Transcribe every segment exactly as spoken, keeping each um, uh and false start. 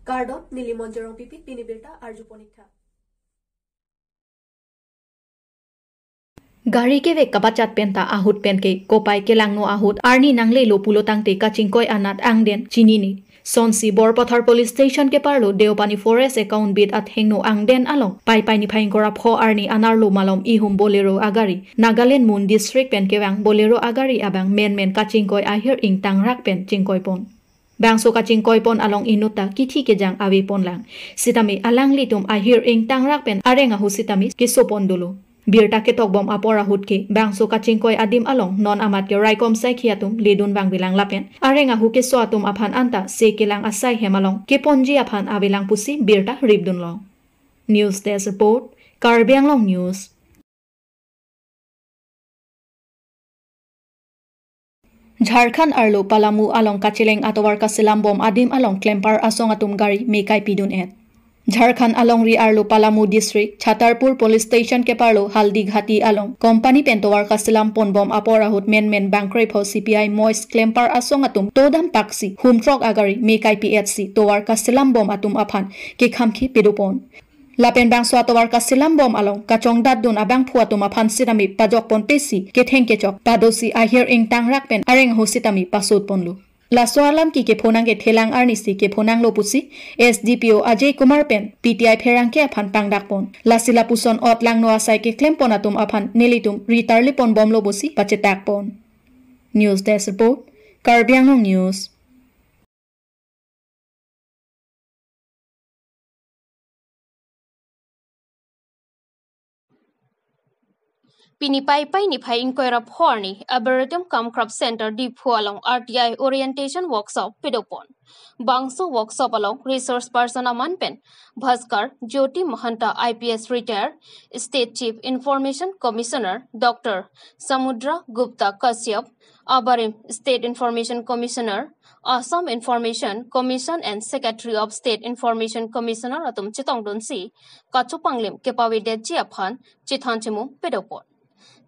Kardom, neli Monjorong Pipi, pini birta arju pon ik tha. Gari kevek kapachat penta ahut penke kopai kelangno ahut arni nanglelo pulo tangte kachingkoi anat angden chinine. Sonsi Borpathar Police Station keparlo Deopani Forest Account Beat athengno angden along Paipai niphai ingkoi ra pho arni anerlo malom ihum Bolero agari, Nagaland Mon District pen kevang Bolero agari abang menmen kachingkoi ahir ingtangrak pen chingkoi pon. Bangso kachingkoi pon along inutta kithi kejang ave ponlang. Sitame alanglitum ahir ingtangrak pen areng ahu sitame keso pon dolo. Birta ketok bom apor ahut ke bangso kachingkoi adim along non amat ke raikom saikhi atum ledun vangvelang lapen areng ahu keso atum aphan anta se kelang asai hem along keponji aphan avelang pusi birta ripdunlong. News Desk Report, Karbi Anglong News. Jharkhand arlo Palamu along kacheleng atovar kaselam bom adim along klempar asong atum gari mekai pidun et. Jharkhand alongri arlo Palamu District, Chhatarpur Police Station keparlo Haldighati along company pen tovar kaselam pon bom apor ahut menmen bangkroi pho C P I Mois klempar asong atum todam paksi humtrok agari mekai pi et si tovar kaselam bom atum aphan kekhamkhi pido pon. Lapen bangso atovar kaselam bom along kachongdatdun abangphu atum aphan sitame pajok pon pesi ketheng kechok padosi ahir ingtangrak pen areng ahu sitame pasot ponlo. Laso alam ke kephonang kethelang arnisi kephonanglo pusi S D P O Ajay Kumar pen P T I pherangke aphan pangdak pon. Lasi lapuson ot langno asai keklem pon atum aphan nelitum ritarli pon bomlo pusi pachetak pon. News Desk Report, Karbi Anglong News. Pini Paipai niphai ingkoi ra pho arni Arboretum cum Craft Center Diphu along R T I orientation workshop pido pon. Bangso workshop along resource person aman pen Bhaskar Jyoti Mahanta I P S retired, State Chief Information Commissioner Doctor Samudra Gupta Kashyap, abarim State Information Commissioner, Assam Information Commission and Secretary of State Information Commissioner atum chetongdunsi kachopanglim kepavedetji aphan chethan chimum pido pon.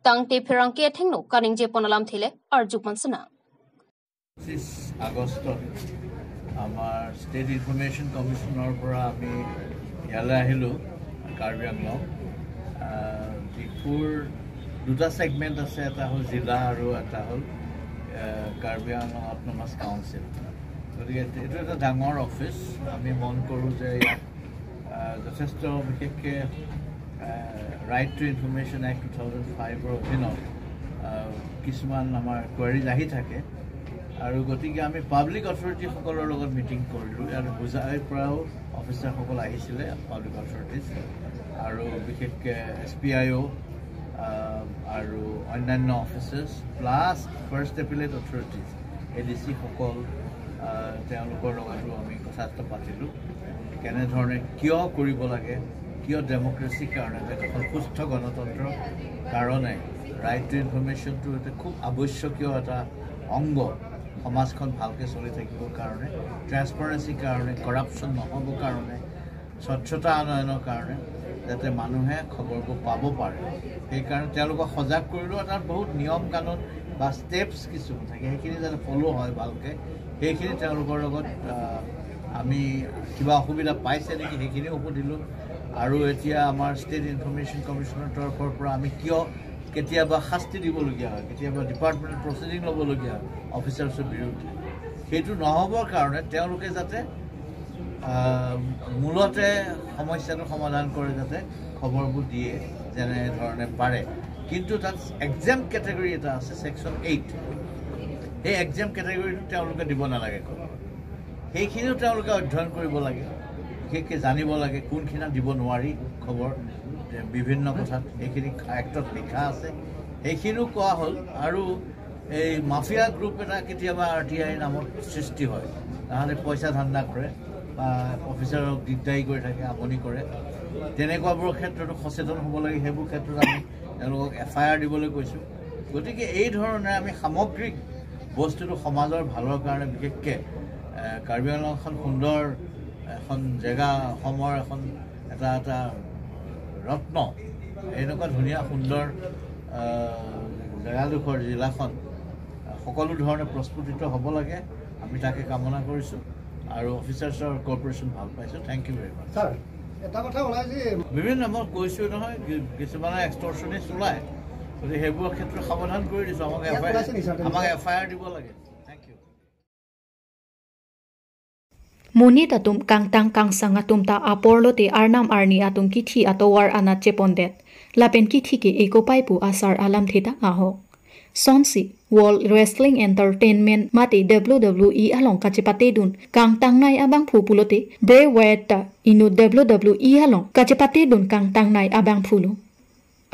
Tangte pherangke athengno kaningje pon alamthe le arju pon sinang. পঁচিছ আগষ্টত আমাৰ state information কমিশ্যনৰ পৰা আমি ইয়ালৈ আহিলোঁ কাৰ্বি আংলং। আহ, ডিফুৰ দুটা ছেগমেণ্ট আছে, এটা হ'ল জিলা আৰু এটা হ'ল, আহ, কাৰ্বি আংলং অট'নমাছ কাউন্সিল। গতিকে এইটো এটা ডাঙৰ অফিচ। আমি মন কৰোঁ যে ইয়াত, আহ, যথেষ্ট বিশেষকৈ, আহ, right to information act two thousand ফাইভৰ অধীনত, আহ, কিছুমান আমাৰ কুৱেৰিজ আহি থাকে আৰু গতিকে আমি পাব্লিক অথৰিটিসকলৰ লগত মিটিং কৰিলোঁ আৰু হোজাইৰ পৰাও অফিচাৰসকল আহিছিলে, পাব্লিক অথৰিটিজ আৰু বিশেষকৈ এছ পি আই অ' আৰু অন্যান্য officers plus first appellate authorities, A D চিসকল, আহ, তেওঁলোকৰ লগতো আমি কথা চথা পাতিলোঁ। কেনেধৰণে কিয় কৰিব লাগে, কিয় ডেমক্ৰেচিৰ কাৰণে, এখন সুস্থ গণতন্ত্ৰৰ কাৰণে ৰাইট টু ইনফৰমেশ্যনটো এটা খুব আৱশ্যকীয় এটা অংগ, সমাজখন ভালকৈ চলি থাকিবৰ কাৰণে, ট্ৰেন্সপাৰেঞ্চিৰ কাৰণে, কৰাপশ্যন নহ'বৰ কাৰণে, স্বচ্ছতা আনয়নৰ কাৰণে, যাতে মানুহে খবৰবোৰ পাব পাৰে। সেইকাৰণে তেওঁলোকক সজাগ কৰিলেও তাত বহুত নিয়ম কানুন বা ষ্টেপছ কিছুমান থাকে, সেইখিনি যাতে ফ'ল' হয় ভালকৈ, সেইখিনি তেওঁলোকৰ লগত, আহ, আমি কিবা অসুবিধা পাইছে নেকি সেইখিনিও সুধিলোঁ। আৰু এতিয়া আমাৰ ষ্টেট ইনফৰমেশ্যন কমিশ্যনৰ তৰফৰ পৰা আমি কিয় কেতিয়াবা শাস্তি দিবলগীয়া হয়, কেতিয়াবা ডিপাৰ্টমেণ্টেল প্ৰচিডিং ল'বলগীয়া হয় অফিচাৰ্ছৰ বিৰুদ্ধে, সেইটো নহ'বৰ কাৰণে তেওঁলোকে যাতে, আহ, মূলতে সমস্যাটো সমাধান কৰে, যাতে খবৰবোৰ দিয়ে যেনেধৰণে পাৰে। কিন্তু তাত এক্সেম্প্ট কেটেগৰী এটা আছে, ছেকশ্যন এইট। সেই এক্সেম্প্ট কেটেগৰীটো তেওঁলোকে দিব নালাগে খবৰ। সেইখিনিও তেওঁলোকে অধ্যয়ন কৰিব লাগে, বিশেষকৈ জানিব লাগে কোনখিনিত দিব নোৱাৰি খবৰ, যে বিভিন্ন কথাত সেইখিনি এক্টত লিখা আছে, সেইখিনিও কোৱা হ'ল। আৰু এই মাফিয়া গ্ৰুপ এটা কেতিয়াবা আৰ টি আই নামত সৃষ্টি হয়, তাহাঁতে পইচা ধান্দা কৰে বা অফিচাৰক দিগদাৰী কৰি থাকে, আমনি কৰে, তেনেকুৱাবোৰৰ ক্ষেত্ৰতো সচেতন হ'ব লাগে। সেইবোৰ ক্ষেত্ৰত আমি তেওঁলোকক এফ আই আৰ দিবলৈ কৈছোঁ। গতিকে এই ধৰণে আমি সামগ্ৰিক বস্তুটো সমাজৰ ভালৰ কাৰণে, বিশেষকৈ, এ, কাৰ্বি আংলং এখন সুন্দৰ এখন জেগা, অসমৰ এখন এটা এটা ৰত্ন, এনেকুৱা ধুনীয়া সুন্দৰ, আ, জেগাডোখৰ, জিলাখন, আ, সকলো ধৰণে প্ৰস্ফুটিত হ'ব লাগে, আমি তাকে কামনা কৰিছোঁ। আৰু অফিচাৰ্ছৰ কৰ্পৰেশ্যন ভাল পাইছোঁ। Thank you very much। Sir, এটা কথা ওলাই যে বিভিন্ন মই কৈছোঁ নহয়, কি-, কিছুমানে এক্সটৰ্চনিষ্ট ওলায়, গতিকে সেইবোৰৰ ক্ষেত্ৰত সাৱধান কৰি দিছোঁ। আমাক ইয়াত এফ আই আৰ, ওলাইছে নেকি, ছাৰ, তেনেকুৱা? আমাক এফ আই আৰ দিব লাগে। Thank you। Monit atum kangtang kangsang atum ta apor lote arnam arni atum kithi atovar anat chepondet. Lapen kithi ke ekopai pu asar alamthe ta ahok. Sonsi World Wrestling Entertainment mate W W E along kachepatedun kangtangnei abangphu pulote Bray Wyatt ta inut W W E along kachepatedun kangtangnei abangphu lo.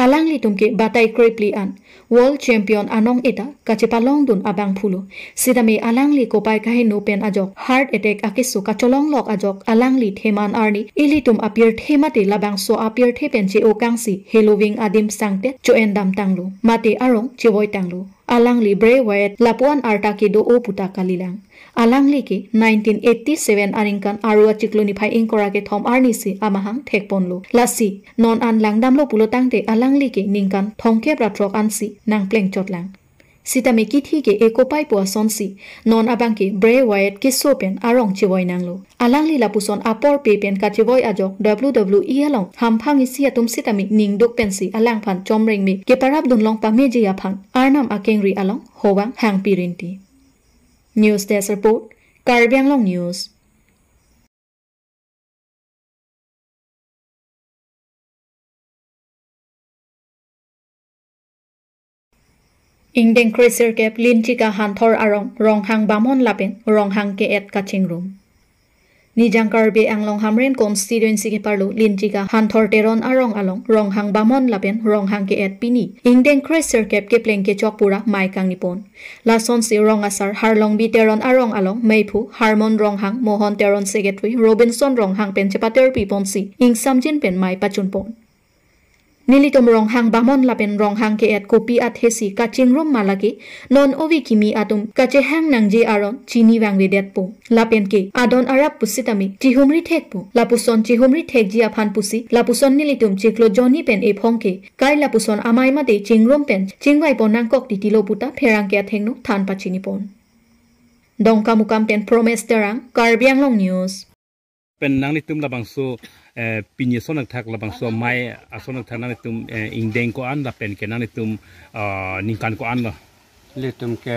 Alanglitum ke batai krepli an World Champion anong eta kachepalongdun abangphu lo. Sitame alangli kopai kaheno pen ajok heart attack akeso kacholonglok ajok alangli theman arni ilitum apirthe mate labangso apirthe pen che-o kangsi heloving adim sangtet cho-en damtanglo mate arong chevoitanglo. Alangli Bray Wyatt lapuan arta kedo-o pu ta kalilang. Alangli ke nineteen eighty-seven aningkan Aru achiklo niphai ingkoi ra kethom arni si amahang thekponlo. Lasi non an langdamlo pulotangte alangli ke ningkan thomkep ra throk ansi nangplengchotlang. Sitame kithi ke ekopai pu asonsi non abang ke Bray Wyatt keso pen arong chevoinanglo. Alangli lapuson apor pe pen kachevoi ajok W W E along hamphang isi atum sitame ningduk pensi alangphan chomrengme keparapdunlong pameji aphan arnam akengri along hovang hangpi rinti. News Desk Report, Karbi Anglong News. Ingdeng kre sirkep Linchika Hanthor arong Ronghang Bamon lapen Ronghang ke-et kachingrum. Nijang Karbi Anglong Hamren constituency keparlo Linchika Hanthor Teron arong along Ronghang Bamon lapen Ronghang ke-et pini ingdeng kre sirkep kepleng kechok pura mei kangnipon. Lasonsi rong asar Harlongbi Teron arong along meiphu Harmon Ronghang, Mohon Teron secretary, Robinson Ronghang pen chepaterpiponsi ingsamjin pen mei pachunpon. Nelitum Ronghang Bamon lapen Ronghang ke-et kopi athesi kachingrum ma lake non ove kimi atum kachehang nangji aron chini vangvedetpo. Lapen ke adon arap pusitame chihumri thekpo. Lapuson chihumri thekji aphan pusi lapuson nelitum chiklo jonni pen ephong ke kai lapuson amei mate chingrum pen chingvaipon nangkok titilo pu ta pherangke athengno than pachinipon. Dongkamukam pen Promes Terang, Karbi Anglong News. Pen nanglitum labangso, eh, pini ason akthak labangso mei ason akthak nanglitum, eh, ingdeng ko-an lapen ke nanglitum, ah, ningkan ko-an lo? Ilitum ke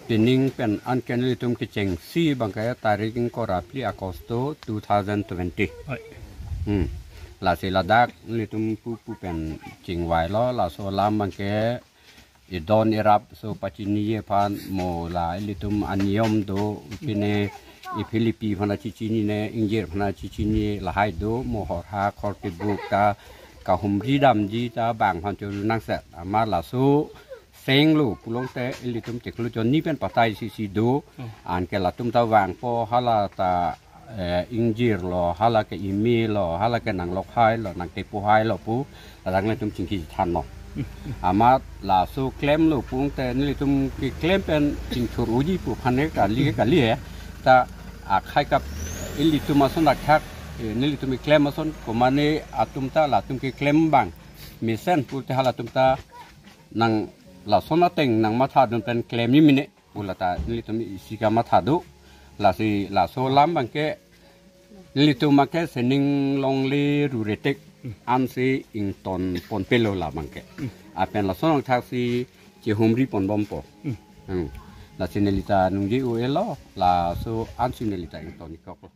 pining pen an ke nelitum kechengsi abang ke tarik ingkoi ra phli Agosto two thousand twenty. Oi. Hmm. Lasi ladak nelitum pupu pen chingvailo, laso alam abang ke idon irap aso pachiniji aphan mo la ilitum aniyom do, pine iphilipi aphan chechinine, ingjir aphan chechinine lahai do, mo horha khortibuk ta kahumri damji ta bang aphan churu nangset. Amat laso senglo pulote ilitum chiklo jonni pen patai sisi do. Hmm. Anke latum ta vangpo hala ta, eh, ingjir lo, hala ke imi lo, hala ke nanglokhai lo, nangtepohai lo pu, ladak nelitum chingki thanlo. Amat laso klemlo pulote nelitum keklem pen chingthur-oji pu aphan ke kali, kali eh. Ta akhai kap ilitum ason akthak, eh, nelitum keklem ason komane atum ta latum keklem abang mesen pulote halatum ta nang lason ateng nangmathadun pen klemji mene pu lata nelitum isi kamatha do. Lasi laso alam abang ke nelitum abang ke sining longle ruretek ansi ingtonponpelo labang ke. Lapen lason akthaksi chihumriponbompo. Hmm. Lasi neli ta ningje-o-elo, laso ansi neli ta ington-ikoklo.